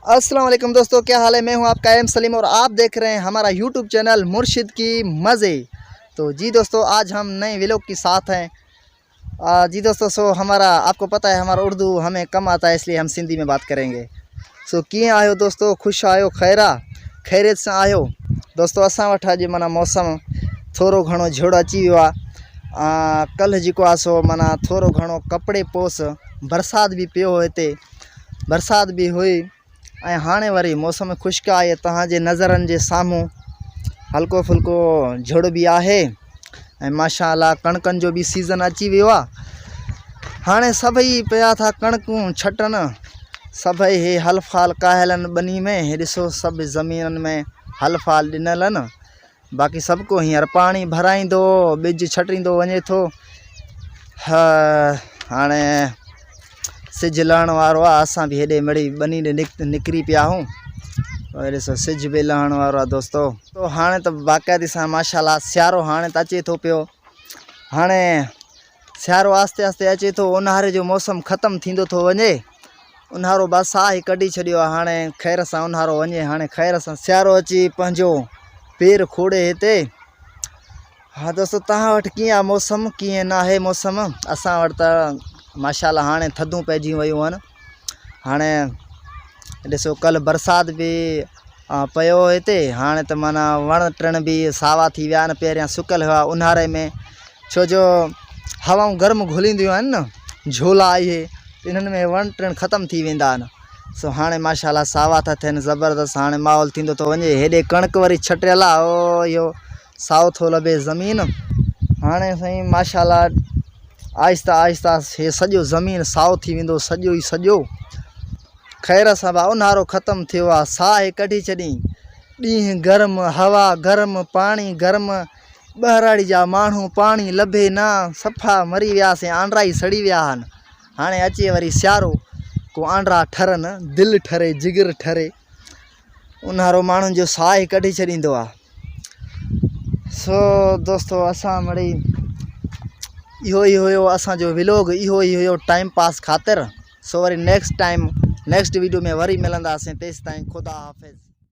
अस्सलाम वालेकुम दोस्तों, क्या हाल है? मैं हूं आपका एम सलीम और आप देख रहे हैं हमारा यूट्यूब चैनल मुर्शिद की मज़े। तो जी दोस्तों, आज हम नए व्लॉग के साथ हैं। जी दोस्तों, सो हमारा आपको पता है हमारा उर्दू हमें कम आता है, इसलिए हम सिंधी में बात करेंगे। सो कीअं आहियो दोस्तों? ख़ुशि आहियो? ख़ैर आहे? ख़ैरियत सां आहियो? दोस्तों, असां वटि अॼु माना मौसम थोरो घणो झड़ अची वियो आहे। कल्ह जेको आहे सो माना थोरो घणो कपिड़े पोस बरसाति बि पियो हो, हिते बरसाति बि हुई ऐं हाणे वरी मौसम ख़ुश्क आहे। तव्हांजे नज़रनि जे साम्हूं हल्को फुल्को झड़ बि आहे ऐं माशा कणकनि जो बि सीज़न अची वियो आहे। हाणे सभई पिया था कणकूं छटनि, सभई हे हल फाल काहियल आहिनि ॿनी में। हे ॾिसो, सभु ज़मीननि में हल फाल ॾिनल आहिनि। बाक़ी सभु को हींअर पाणी भराईंदो, ॿिज छटींदो वञे थो। हा, हाणे सिज लहण वारो आहे। असां बि हेॾे मिड़ी ॿनी ॾे निकिरी पिया आहियूं। ॾिसो, सिज बि लहण वारो आहे दोस्तो। तो हाणे त बाक़ाइदी सां माशाल्लाह सियारो हाणे त अचे थो पियो। हाणे सियारो आहिस्ते आहिस्ते अचे थो, उन्हारे जो मौसम ख़तमु थींदो थो वञे। उन्हारो बसि आहे कढी छॾियो आहे। हाणे ख़ैर सां उन्हारो वञे, हाणे ख़ैर सां सियारो अची पंहिंजो पेर खोड़े हिते। हा दोस्तो, तव्हां वटि कीअं आहे मौसम, कीअं न आहे मौसम? असां वटि त माशाल्लाह हाणे थधूं पइजी वियूं आहिनि। हाणे ॾिसो, कल्ह बरसाति बि पियो हिते। हाणे त माना वण टण बि सावा थी विया आहिनि, पहिरियां सुकल हुआ उन्हारे में, छो जो हवाऊं गर्म घुलींदियूं आहिनि न, झोला इहे, इन्हनि में वण टण ख़तमु थी वेंदा आहिनि। सो हाणे माशाल्लाह सावा था थियनि, ज़बरदस्त हाणे माहौल थींदो थो वञे। हेॾे कणक वरी छटियल आहे, ओ इहो साओ थो लभे ज़मीन। हाणे साईं माशाल्लाह आहिस्ता आहिस्ता हे सॼो ज़मीन साओ थी वेंदो, सॼो ई सॼो। ख़ैर सां भाउ, उन्हारो ख़तमु थियो आहे, साहि कढी छॾी। ॾींहुं गर्म, हवा गर्म, पाणी गर्म, ॿहिराड़ी जा माण्हू पाणी लभे न, सफ़ा मरी वियासीं, आंडरा ई सड़ी विया आहिनि। हाणे अचे वरी सियारो, को आंडरा ठरनि, दिलि ठरे, जिगर ठरे। उन्हारो माण्हुनि जो साहि कढी छॾींदो आहे। सो दोस्तो, असां मड़ई इहो ई हुयो असांजो व्लॉग, इहो ई हुयो टाइम पास ख़ातिर। So worry next time next video में वरी मिलंदासीं, तेसि ताईं ख़ुदा हाफ़िज़।